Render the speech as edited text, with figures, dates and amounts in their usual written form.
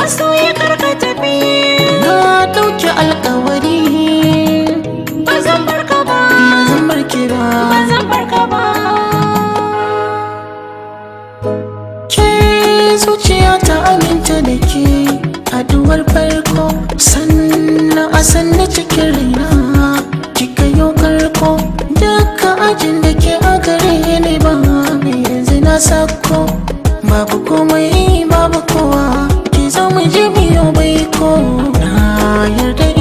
Masoyi karka tafi. Na ɗauki alkawari. Ba zan barka ba. Ba zan barki ba. Ba zan barka ba. Ke zuciya ta aminta da ke. Haduwar farko, sannan a sanna cikin raina kika yo karko. Duka ajin da ke a gare ni ba mai yanzu na sako. Babu komai, babu kowa, ki zo mu je biyo baiko. Na yarda.